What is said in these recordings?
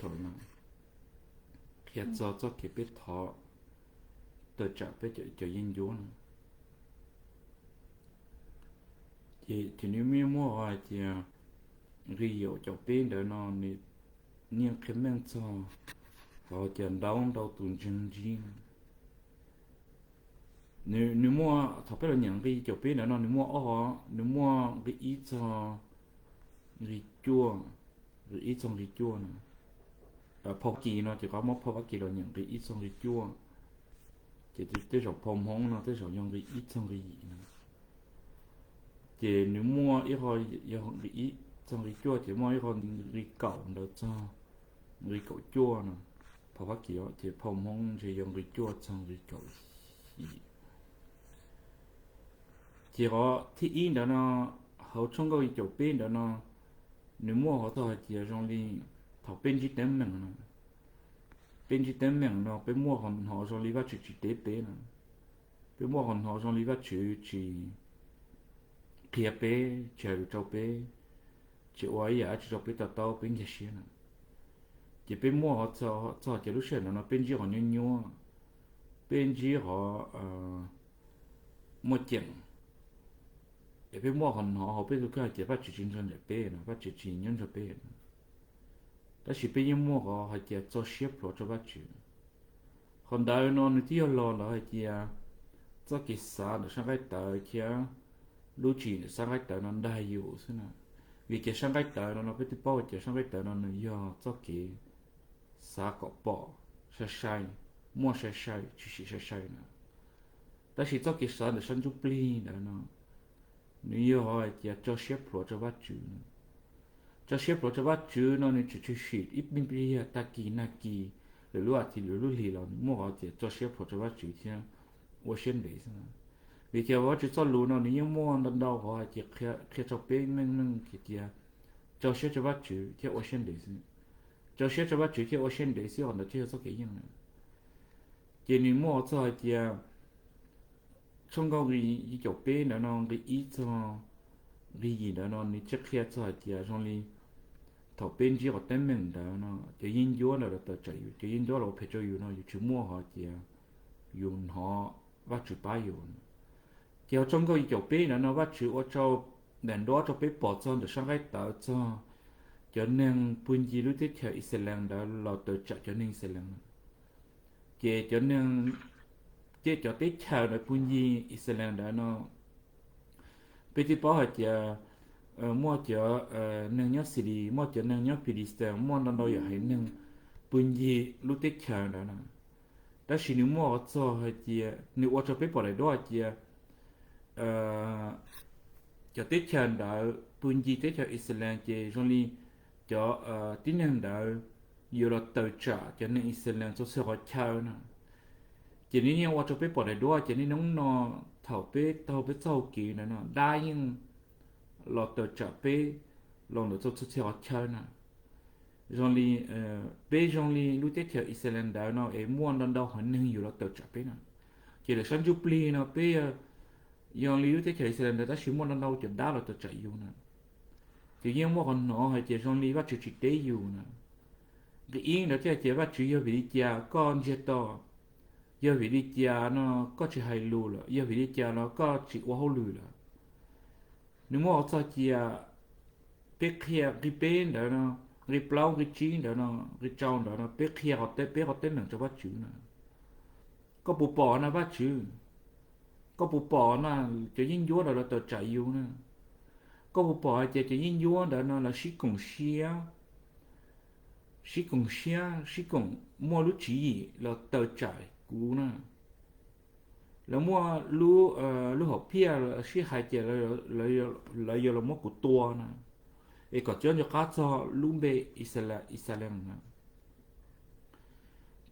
Thaum no qhia txog txoj kev peb thov tawm tsam peb cov yeeb ncuab no. Ces nws yeej muaj hais tias nqi yaum caum peb ntawd no nws yeej qhia meej txog hais tias ntaub ntau tus ntseeg ntsib no. Nws muaj, thaum peb los nyeem nqi caum peb ntawd no nws muaj ob, nws muaj nqi ib txog nqi cuaj, nqi ib txog nqi cuaj no. Phau Fab Kis no ces koj muab phau Fab Kis los nyeem nqi ib txog nqi cuaj, ces tej zaum phau Hmoob no tej zaum yog nqi ib txog nqi yim no. Ces nws muaj ib qho yog nqi ib txog nqi cuaj, ces muaj ib qho nqi kaum ntawd txog nqi kaum cuaj no. Phau Fab Kis ces phau Hmoob ntshe yog nqi cuaj txog nqi kaum yim. Ces qhov thib ib ntawd no, hauv tshooj nkauj caum peb ntawd no, nws muaj qhov txog hais tias zoo li thaum peb ntsib teeb meem no, peb ntsib teeb meem no peb muaj qhov hnov zoo li Vajtswv tsis teb peb no, peb muaj qhov hnov zoo li Vajtswv tsis qhia peb, tsis hais lus rau peb, tsis ua ib yam dab tsi rau peb to taub peb nkag siab na. Ces peb muaj qhov txog tias lub sij hawm ntawd no peb ntsib qhov nyuaj nyuaj, peb ntsib qhov muaj ceem, es peb muaj qhov hnov hauv peb tus kheej hais tias Vajtswv tsis nrog nraim peb no, Vajtswv tsis nyob nrog peb no. Tab sis peb yeej muaj qhov hais tias tso siab plhuav rau Vajtswv. Qhov ntawd no nws twb yog los ntawd hais tias txoj kev xav ntawm sab nqaij tawv thiab lub tswv yim ntawm sab nqaij tawv no nrog yus xwb na. Vim tias sab nqaij tawv no no peb twb paub hais tias sab nqaij tawv no nws yog txoj kev xav kom pom sai sai, muaj sai sai, tshwm sim sai sai na. Tab sis txoj kev xav ntawm sab ntsuj plig ntawd no, nws yog hais tias tso siab plhuav rau Vajtswv no. Tso siab plhuav rau Vajtswv no nws tsis tshwm sim ib pliag tag kis nag kis, lwm lub as thiv lwm lub hlis los nws muaj qhov tias tso siab plhuav rau Vajtswv thiab ua siab ntev xwb. Vim tias Vajtswv txoj lus no nws yeej muaj ntau ntau qhov hais tias qhia rau peb meej meej hais tias tso siab rau Vajtswv thiab ua siab ntev xwb. Tso siab rau Vajtswv thiab ua siab ntev xwb, qhov ntawd thiaj yog txoj kev yeej na. Ces nws muaj qhov txog hais tias tshooj nkauj yim caum peb ntawd no nqi ib txog nqi yim ntawd no nws thiaj qhia txog hais tias zoo li thaum peb ntsib qhov teeb meem ntawd no cov yeeb ncuab ntawd los tawm tsam yus, cov yeeb ncuab los ua phem rau yus no yus tsis muaj qhov tias yus hnov Vajtswv pab yus. Ces hauv tshooj nkauj yim caum peb ntawd no Vajtswv ua rau daim duab rau peb pom txog ntawm sab nqaij tawv txog cov neeg pug ncig lub teb chaws Ixayees ntawd los tawm tsam cov neeg Ixayees. Ces cov neeg, cov teb chaws ntawd pug ncig Ixayees ntawd no, peb twb paub hais tias muaj cov neeg nyob Xilias, muaj cov neeg nyob Philistais, muaj ntau ntau yam haiv neeg pug ncig lub teb chaws ntawd na. Tab sis nws muaj qhov txog hais tias nws ua rau peb pom daim duab hais tias cov teb chaws ntawd pug ncig teb chaws Ixayees ces zoo li cov tib neeg ntawd yuav los tawm tsam cov neeg Ixayees txhua txhua qhov chaw na. Ces nws yeej ua rau peb pom daim duab ces niaj hnub no thaum peb taug peb txoj hau kev ntawd no dab yeej los tawm tsam peb los ntawm txhua txhua qhov chaw na. Zoo li peb zoo li lub teb chaws Ixayees ntawd no es muaj ntau ntau haiv neeg yuav los tawm tsam peb na. Ces lawv sab ntsuj plig no peb yog li lub teb chaws Ixayees ntawd tab sis muaj ntau ntau cov dab los tawm tsam yus na. Ces yeej muaj qhov hnov hais tias zoo li Vajtswv tsis teb yus na. Nqi ib ntawd thiaj hais tias Vajtswv yog vim li cas koj ntsiag to, yog vim li cas no koj tsis hais lus lawm, yog vim li cas no koj tsis ua hauj lwm lawm. Nws muaj qhov txog tias peb qhia nqi peb ntawd no, nqi plaub nqi tsib ntawd no, nqi rau ntawd no peb qhia qhov teb, peb qhov teeb meem rau Vajtswv na. Koj puas pom na Vajtswv? Koj puas pom na cov yeeb ncuab ntawd los tawm tsam yus na? Koj puas pom hais tias cov yeeb ncuab ntawd no lawv sib koom siab, sib koom siab, sib koom muaj lub tswv yim los tawm tsam kuv na? Lawv muaj lub, lub hom phiaj sib hais tias lawv yuav los muab kuv tua na, es kom tsis nco qab txog lub npe Ixayees na.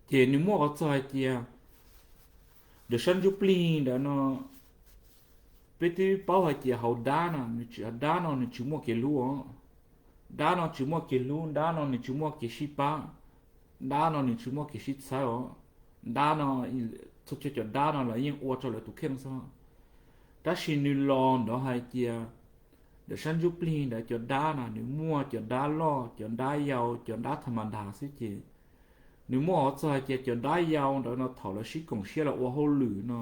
Ces nws muaj qhov txog hais tias ntawm sab ntsuj plig ntawd no, peb twb paub hais tias hauv dab no, dab no nws tsis muaj kev hlub os. Dab no tsis muaj kev hlub, dab no nws tsis muaj kev sib pab, dab no nws tsis muaj kev sib txhawb os. Dab no, txhua txhua cov dab no lawv yeej ua rau lawv tus kheej xwb. Tab sis nws los ntawd hais tias ntawm sab ntsuj plig ntawd cov dab na nws muaj cov dab loj, cov dab yau, cov dab tha ma das xwb ces nws muaj qhov txog hais tias cov dab yau ntawd no thaum lawv sib koom siab los ua hauj lwm no,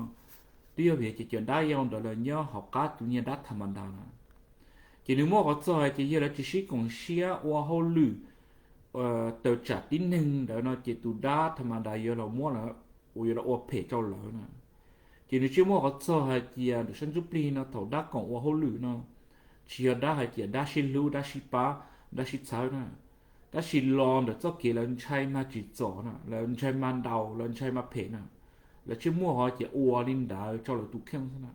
twb yog vim tias cov dab yau ntawd los nyob hauv qab tus niag dab tha ma das na. Ces nws muaj qhov txog hais tias yog lawv tsis sib koom siab ua hauj lwm tawm tsam tib neeg ntawd no ces tus dab tha ma das yuav los muab lawv, uas yuav los ua phem rau lawv na. Ces nws tsis muaj qhov txog hais tias ntawm sab ntsuj plig no thaum dab koom ua hauj lwm no tsis yog dab hais tias dab sib hlub, dab sib pab, dab sib txhawb na, tab sis los ntawm txoj kev lawv ntshai mag tsim txom na, lawv ntshai mag ntaus, lawv ntshai mag phem na, lawv tsis muaj qhov tias ua li ntawd rau lawv tus kheej xwb na.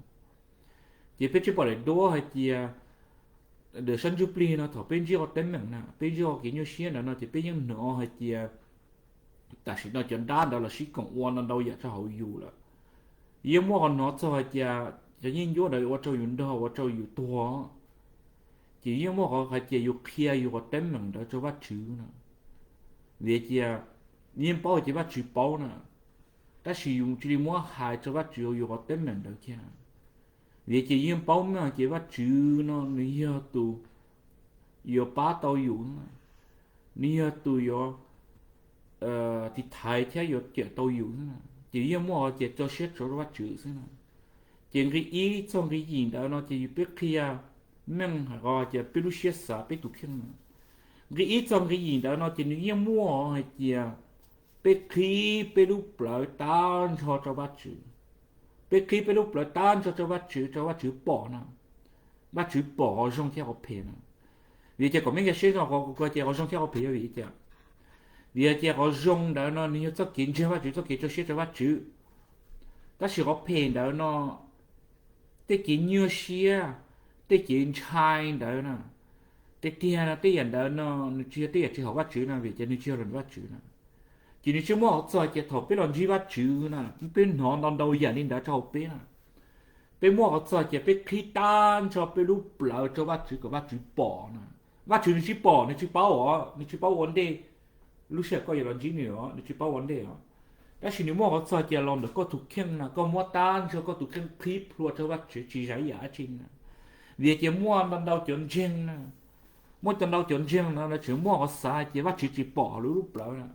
Ces peb tsis pom daim duab hais tias ntawm sab ntsuj plig no thaum peb ntsib qhov teeb meem na, peb ntsib qhov kev nyuaj siab ntawd no ces peb yeej hnov hais tias tam sim no cov dab ntawd los sib koom ua no ntau yam rau hauv yus lawm. Yeej muaj qhov hnov txog hais tias cov yeeb ncuab ntawd ua rau yus nrog, ua rau yus tuag, ces yeej muaj qhov hais tias yus qhia yus qhov teeb meem ntawd rau Vajtswv na. Vim tias yeej paub hais tias Vajtswv paub na, tab sis yus cia li muab hais rau Vajtswv yus qhov teeb meem ntawd kiag. Vim ces yeej paub meej hais tias Vajtswv no nws yog tus yuav pab tau yus, nws yog tus yuav tiv thaiv thiab yuav cawm tau yus, ces yeej muaj qhov tias tso siab rau Vajtswv xwb na. Ces nqi ib txog nqi yim ntawd no ces yus peb qhia meej hais tias peb lub siab xav peb tus kheej na. Nqi ib txog nqi yim ntawd no ces nws yeej muaj hais tias peb qhib peb lub plawv tag nrho rau Vajtswv. Peb qhib peb lub plawv tag nrho rau Vajtswv, rau Vajtswv pom na. Vajtswv pom qhov zoo thiab qhov phem na. Vim tias kom mej nkag siab zog qhov kuv hais tias qhov zoo thiab qhov phem yog vim tias, vim tias qhov zoo ntawd no nws yog txoj kev ntseeg Vajtswv, txoj kev tso siab rau Vajtswv. Tab sis qhov phem ntawd no, tej kev nyuaj siab, tej kev ntshai ntawd na, tiag tiag no tej yam ntawd no nws tsis yog tej yam tsis haum Vajtswv na, vim tias nws tsis yog los ntawm Vajtswv na. Ces nws tsis muaj qhov txog hais tias thaum peb los ntsib Vajtswv na, peb hnov ntau ntau yam li ntawd rau hauv peb na. Peb muaj qhov txog hais tias peb qhib tag nrho peb lub plawv rau Vajtswv kom Vajtswv pom na. Vajtswv nws tsis pom, nws tsis paub os, nws tsis paub ua ntej lub sij hawm koj yuav los ntsib nws os, nws tsis paub ua ntej os. Tab sis nws muaj qhov txog hais tias los ntawm koj tus kheej na, koj muab tag nrho koj tus kheej qhib plhuav rau Vajtswv tsis zais yam dab tsi na. Vim tias muaj ntau ntau cov ntseeg na, muaj ntau ntau cov ntseeg no lawv tseem muaj qhov xav hais tias Vajtswv tsis pom lawv lub plawv na.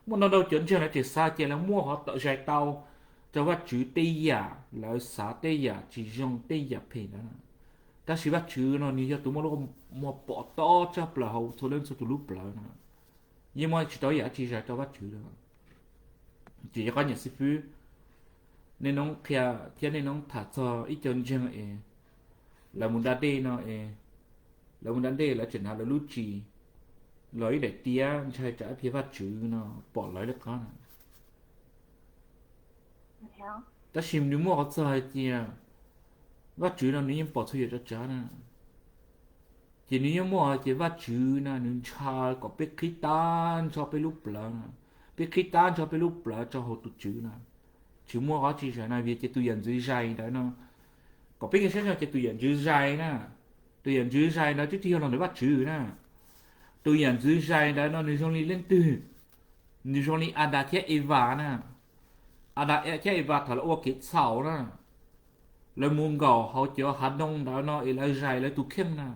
Muaj ntau ntau cov ntseeg lawv tseem xav tias lawv muaj qhov tau zais tau rau Vajtswv tej yam lawv xav tej yam tsis zoo tej yam phem ntawd na. Tab sis Vajtswv no nws yog tus muaj lub, muaj pom tag tshaj plaws hauv txhua leej txhua tus lub plawv na. Yeej muaj tsis tau yam dab tsi zais rau Vajtswv li. Ces yog qhov niam xib fwb, nej noob qhia thiab nej noob tham txog ib co ntseeg es lawv mus da dej no es, lawv mus da dej lawv tseem hnav lawv lub ris los ib daim tiab ntshai tsam ib pliag Vajtswv no pom lawv li qhov na. Tab sis nws muaj qhov txog hais tias Vajtswv no nws yeej pom txhua yam rov tsav na. Ces nws yeej muaj hais tias Vajtswv na nws ntshai kom peb qhib tag nrho peb lub plawv na, peb qhib tag nrho peb lub plawv rau hauv tus Tswv na. Tsis muaj qhov tsis zais na, vim tias tus yam ntxwv zais ntawd no, kom peb nkag siab zog tias tus yam ntxwv zais na, tus yam ntxwv zais ntawd twb tsis yog los ntawm Vajtswv na. Tus yam ntxwv zais ntawd no nws zoo li leej twg? Nws zoo li Adas thiab Evas na. Adas thiab Evas thaum lawv ua kev txhaum na, lawv mus nkaum hauv cov hav noog ntawd no es lawv zais lawv tus kheej na,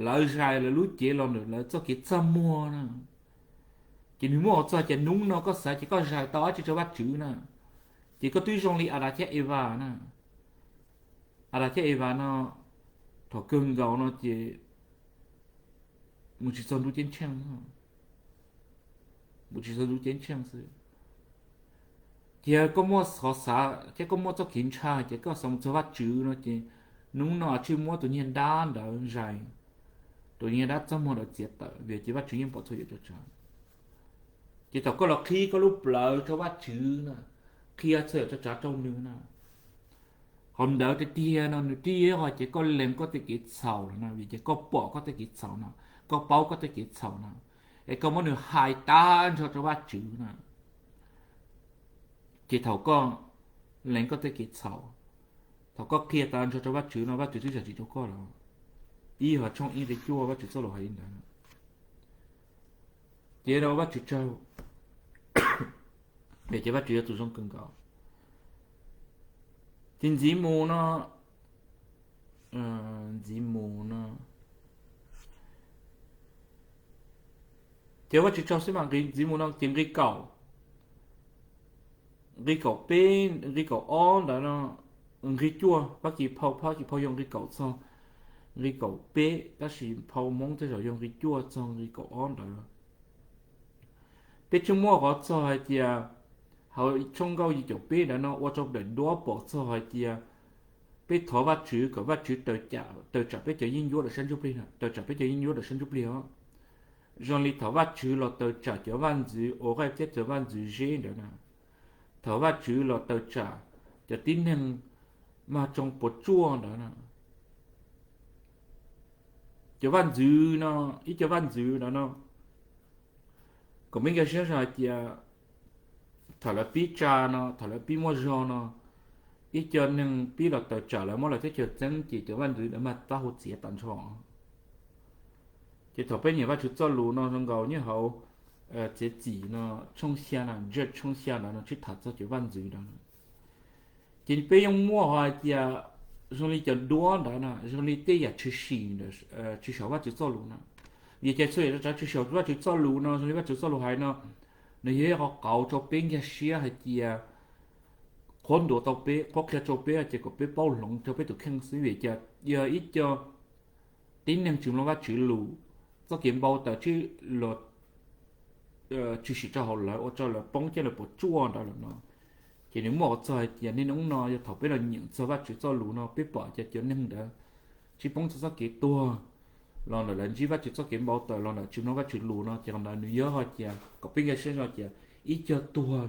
lawv zais lawv lub cev los ntawm lawv txoj kev txaj muag na. Ces nws muaj qhov txog ces hnub no koj xav ces koj zais tau dab tsi rau Vajtswv na, ces koj twb zoo li Adas thiab Evas na. Adas thiab Evas no thaum kawg nkaus no ces mus tsis txog ntuj ceeb tsheej, mus tsis txog ntuj ceeb tsheej xwb. Ces koj muaj qhov xav thiab koj muaj txoj kev ntshai ces koj xav mus txog Vajtswv no ces hnub no tsij muab tus niag dab ntawd zais, tus niag dab txaj muag ntawd txiav tawm, vim ces Vajtswv yeej pom txhua yam rov tsav. Ces thaum koj los qhib koj lub plawv rau Vajtswv na, qhia txhua yam rov tsav rau nws na, qhov ntawd tiag tiag no nws twb yog qhov ces koj lees koj tej kev txhaum lawm na, vim ces koj pom koj tej kev txhaum no, koj paub koj tej kev txhaum no, es koj muab nws hais tag nrho rau Vajtswv na. Ces thaum koj lees koj tej kev txhaum, thaum koj qhia tag nrho rau Vajtswv no Vajtswv twb zam txim rau koj lawm. Ib Yauhas tshooj ib nqe cuaj Vajtswv txoj lus hais li ntawd. Ces rau Vajtswv tsaug, ces Vajtswv yog tus zoo kawg nkaus. Ces ntxiv mus no ntxiv mus no, ces Vajtswv tso xwb mas nqi ntxiv mus no ces nqi kaum, nqi kaum peb, nqi kaum ob ntawd no, nqi cuaj, Fab Kis phau, Fab Kis phau yog nqi kaum txog nqi kaum peb, tab sis phau Hmoob tej zaum yog nqi cuaj txog nqi kaum ob ntawd. Peb tsis muaj qhov txog hais tias hauv tshooj nkauj yim caum peb ntawd no ua rau daim duab pom txog hais tias peb thov Vajtswv kom Vajtswv tawm tsam peb cov yeeb ncuab rau sab ntsuj plig, tawm tsam peb cov yeeb ncuab rau sab ntsuj plig os. Zoo li thov Vajtswv los tawm tsam cov vaj ntxwv ua qaij thiab cov vaj ntxwv zeb ntawd na, thov Vajtswv los tawm tsam cov tib neeg mag tsoo puas tsuaj ntawd na. Cov vaj ntxwv no, ib co vaj ntxwv ntawd no, kom peb nkag siab zog hais tias thaum lawv pib tsa no, thaum lawv pib muaj zog no, ib co neeg pib los tawm tsam lawv muab lawv teb chaws txeeb ces cov vaj ntxwv ntawd mag taub hau txiav tas nrho. Ces thaum peb nyeem Vajtswv txoj lus no zoo nkaus nyob hauv Txiav Txim no tshooj xya na, Judges tshooj xya ntawd no tsis tham txog cov vaj ntxwv ntawd. Ces peb yeej muaj qhov hais tias zoo li cov duab ntawd na, zoo li tej yam tshwm sim ntawm tsis saum Vajtswv txoj lus na. Vim ces txhua yam txawv tsis saum Vajtswv txoj lus no, zoo li Vajtswv txoj lus hais no, nws yog ib qhov qauv rau peb nkag siab hais tias qhuab ntuas tau peb, qhuab qhia rau peb hais tias kom peb paub hloov rau peb tus kheej xwb. Vim ces yog ib co tib neeg tsis mloog Vajtswv lus, txoj kev npau taws tsis los tshwm sim rau hauv lawv ua rau lawv poob coj lawv puas tsuaj ntawd lawm no. Ces nws muaj qhov txog hais tias niaj hnub no yog thaum peb los nyeem txog Vajtswv txoj lus no peb pom hais tias cov neeg ntawd tsis poob txog txoj kev tuag los ntawm lawv ntsib Vajtswv txoj kev npau taws los ntawm tsis mloog Vajtswv lus no ces qhov ntawd nws yog hais tias kom peb nkag siab zog tias ib co tuag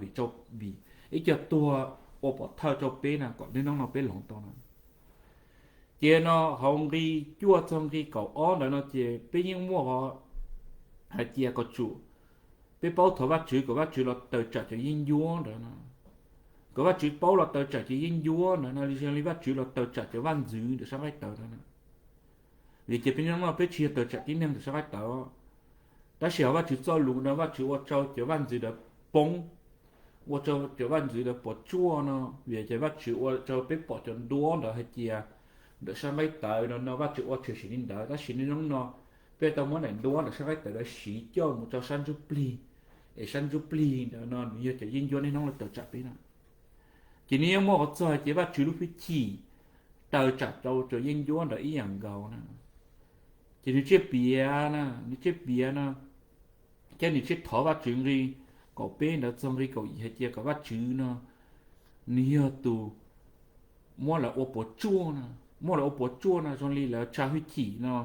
vim, ib co tuag ua pov thawj rau peb na kom niaj hnub no peb hloov tau na. Ces no hauv nqi cuaj txog nqi kaum ob ntawd no ces peb yeej muaj qhov hais tias kom tsum peb paub thov Vajtswv kom Vajtswv los tawm tsam cov yeeb ncuab ntawd no, kom Vajtswv paub los tawm tsam cov yeeb ncuab ntawd no zoo li Vajtswv los tawm tsam cov vaj ntxwv ntawm sab nqaij tawv ntawd na. Vim ces peb niaj hnub no peb tsis yog tawm tsam tib neeg ntawm sab nqaij tawv, tab sis hauv Vajtswv txoj lus no Vajtswv ua rau cov vaj ntxwv ntawd poob, ua rau cov vaj ntxwv ntawd puas tsuaj no, vim ces Vajtswv ua rau peb pom cov duab ntawd hais tias ntawm sab nqaij tawv no no Vajtswv ua tshwm sim li ntawd, tab sis niaj hnub no peb tau muab daim duab ntawm sab nqaij tawv ntawd siv coj mus rau sab ntsuj plig, es sab ntsuj plig ntawd no nws yog cov yeeb ncuab niaj hnub los tawm tsam peb na. Ces nws yeej muaj qhov txog hais tias Vajtswv lub hwj chim tawm tsam rau cov yeeb ncuab ntawd ib yam nkaus na. Ces nws tsiaj piav na, nws tsiaj piav no, thiab nws tsiaj thov Vajtswv nqi kaum peb ntawd txog nqi kaum yim hais tias kom Vajtswv no nws yog tus muab lawv ua puas tsuaj na, muab lawv ua puas tsuaj no zoo li lawv tsa hwj chim no,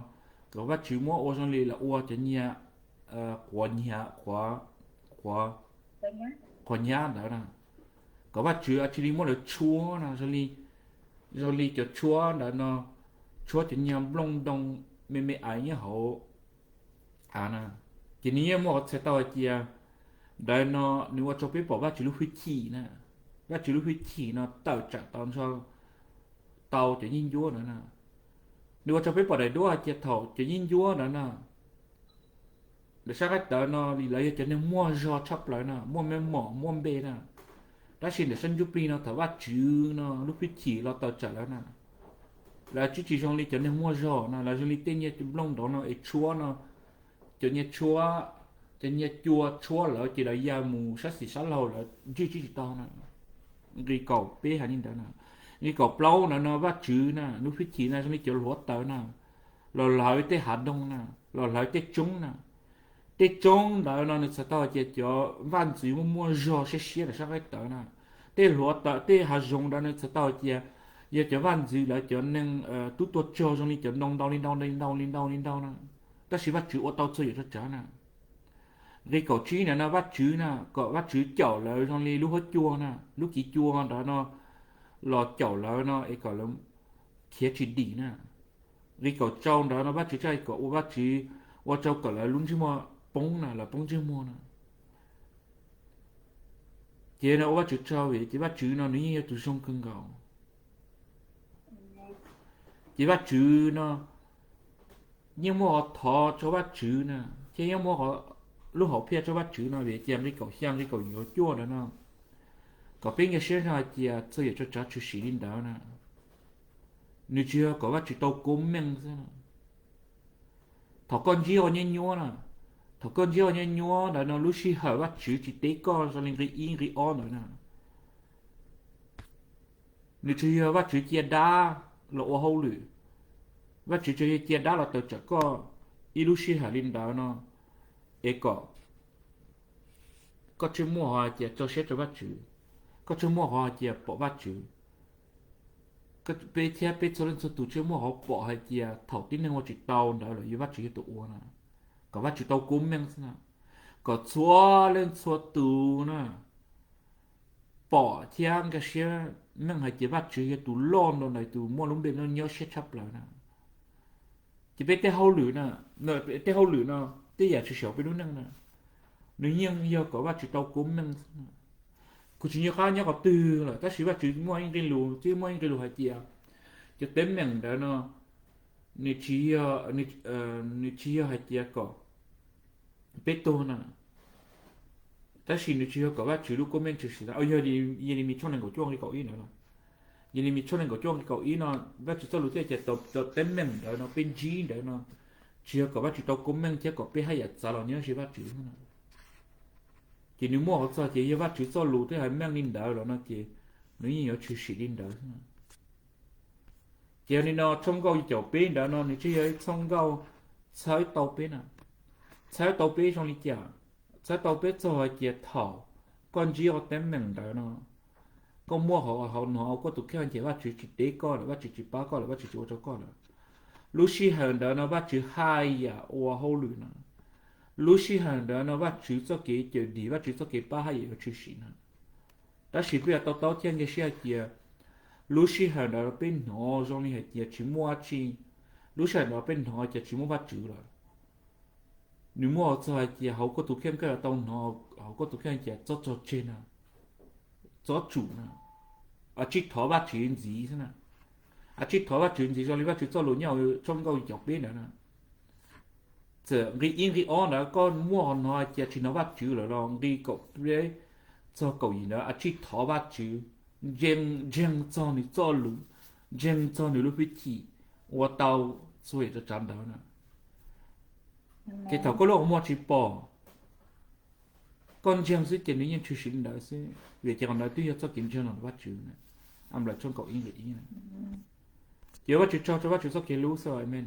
kom Vajtswv muab ua zoo li lawv ua cov nyias quav, quav, quav nyab ntawd na, kom Vajtswv cia li muab lawv tshuab no zoo li, zoo li cov tshuab ntawd no, tshuab cov nyias nplooj ntoo me me ais nyob hauv av na. Ces nws yeej muaj qhov txhais tau hais tias ntawd no nws ua rau peb pom Vajtswv lub hwj chim na, Vajtswv lub hwj chim no tawm tsam tau nrho tau cov yeeb ncuab ntawd na. Nws ua rau peb pom daim duab hais tias thaum cov yeeb ncuab ntawd na, ntawm sab nqaij tawv no li lawv yog cov neeg muaj zog tshaj plaws na, muaj meej mom muaj npe na, tab sis ntawm sab ntsuj plig no thaum Vajtswv no lub hwj chim los tawm tsam lawv na, lawv tsis tsis zoo li cov neeg muaj zog no, lawv zoo li tej nyias nplooj ntoo no es tshuab no, cov nyias tshuab, cov nyias cua tshuab lawv ces lawv ya mus sab xis sab laug lawv ntsij tsis tsis tau na. Nqi kaum peb hais li ntawd na. Nqi kaum plaub ntawd no Vajtswv na lub hwj chim na zoo li cov hluav taws na, los hlawv tej hav doog na, los hlawv tej tsoob na. Tej tsoob ntawd no nws txhais tau hais tias cov vaj ntxwv muaj muaj zog siab siab ntawm sab nqaij tawv na. Tej hluav taws tej hav zoov ntawd nws txhais tau hais tias yog cov vaj ntxwv lawv cov neeg tub tuag tsog zoo li cov ntoo ntau li ntau li ntau li ntau li ntau na, tab sis Vajtswv ua tau txhua yam tso tsav na. Nqi kaum tsib ntawd no Vajtswv na, kom Vajtswv caum lawv zoo li lub huab cua na, lub kiv cua ntawd no los caum lawv no es kom lawv khiav tsis dim na. Nqi kaum rau ntawd no Vajtswv tsa kom ua Vajtswv ua rau kom lawv lub ntsej muag poob na, lawv poob ntsej muag na. Ces no ua Vajtswv tsaug vim ces Vajtswv no nws yeej yog tus zoo kawg nkaus. Ces Vajtswv no yeej muaj qhov thov rau Vajtswv na, thiab yeej muaj lub hom phiaj rau Vajtswv no vim tias nqi kaum xya nqi kaum yim cuaj ntawd no, kom peb nkag siab zog hais tias txhua yam tso tsav tshwm sim li ntawd na. Nws tsis yog kom Vajtswv tau koob meej xwb. Thaum koj ntsib qhov nyuaj nyuaj na, thaum koj ntsib qhov nyuaj nyuaj ntawd no lub sij hawm Vajtswv tsis teb koj zoo li nqi ib nqi ob ntawd na, nws tsis yog Vajtswv cia dab los ua hauj lwm. Vajtswv tsis yog cia dab los tawm tsam koj ib lub sij hawm li ntawd no es kom koj tsis muaj qhov hais tias tso siab rau Vajtswv, koj tsis muaj qhov hais tias pom Vajtswv. Peb thiab peb txhua leej txhua tus tsis muaj qhov pom hais tias thaum tib neeg ua tsis tau ntawd los yog Vajtswv yog tus ua na, kom Vajtswv tau koob meej xwb na, kom txhua leej txhua tus na pom thiab nkag siab meej hais tias Vajtswv yog tus loj nrog ntawd tus muaj lub npe nyob siab tshaj plaws na. Ces peb tej hauj lwm na, tej hauj lwm no, tej yam tshwm sim peb lub neej na, nws yeej yog kom Vajtswv tau koob meej xwb. Kuv tsis nco qab nyob qhov twg lawm tab sis Vajtswv muaj ib nqe lus, twb muaj ib nqe lus hais tias cov teeb meem ntawd no nws tsis yog, nws tsis yog hais tias kom peb tuag na, tab sis nws tsis yog kom Vajtswv lub koob meej tshwm sim na. Yog Yelemis tshooj nees nkaum cuaj nqe kaum ib ntawd no, Yelemis tshooj nees nkaum cuaj nqe kaum ib no, Vajtswv txoj lus thiaj tias cov teeb meem ntawd no peb ntsib ntawd no tsis yog kom Vajtswv tau koob meej thiab kom peb haj yam txav los nyob ze Vajtswv na. Ces nws muaj qhov txog ces yog Vajtswv txoj lus twb hais meej li ntawd los no ces nws yeej yuav tshwm sim li ntawd. Ces yog li no tshooj nkauj yim caum peb ntawd no nws tsis yog ib tshooj nkauj txhawb tau peb na. Txhawb tau peb zoo li cas? Txhawb tau peb txog hais tias thaum koj ntsib qhov teeb meem ntawd no, koj muaj qhov hnov koj tus kheej hais tias Vajtswv tsis teb koj lawm, Vajtswv tsis pab koj lawm, Vajtswv tsis ua rau koj lawm, lub sij hawm ntawd no Vajtswv haj yam ua hauj lwm na. Lub sij hawm ntawd no Vajtswv txoj kev cawm dim, Vajtswv txoj kev pab haj yam yuav tshwm sim na. Tab sis peb yuav to taub thiab nkag siab hais tias lub sij hawm ntawd peb hnov zoo li hais tias tsis muaj dab tsi, lub sij hawm ntawd peb hnov hais tias tsis muaj Vajtswv lawm. Nws muaj qhov txog hais tias hauv koj tus kheej koj yuav tau hnov hauv koj tus kheej hais tias txhob tso tseg na, txhob tsum na, a tsij thov Vajtswv ntxiv xwb na. A tsij thov Vajtswv ntxiv zoo li Vajtswv txoj lus nyob hauv tshooj nkauj yim caum peb ntawd na. Txawm nqi ib nqi ob ntawd koj muaj qhov hnov hais tias tsis hnov Vajtswv lawm los nqi kaum peb txog kaum yim ntawd a tsij thov Vajtswv, ntseeg, ntseeg txog nws txoj lus, ntseeg txog nws lub hwj chim ua tau txhua yam rau tsav ntawd na. Ces thaum koj lub qhov muag tsis pom, koj ntseeg xwb ces nws yeej tshwm sim li ntawd xwb, vim ces qhov ntawd twb yog txoj kev ntseeg los ntawm Vajtswv na. Am lawm tshooj kaum ib nqe ib na. Ces Vajtswv tsaug rau Vajtswv txoj kev hlub xwb, amen.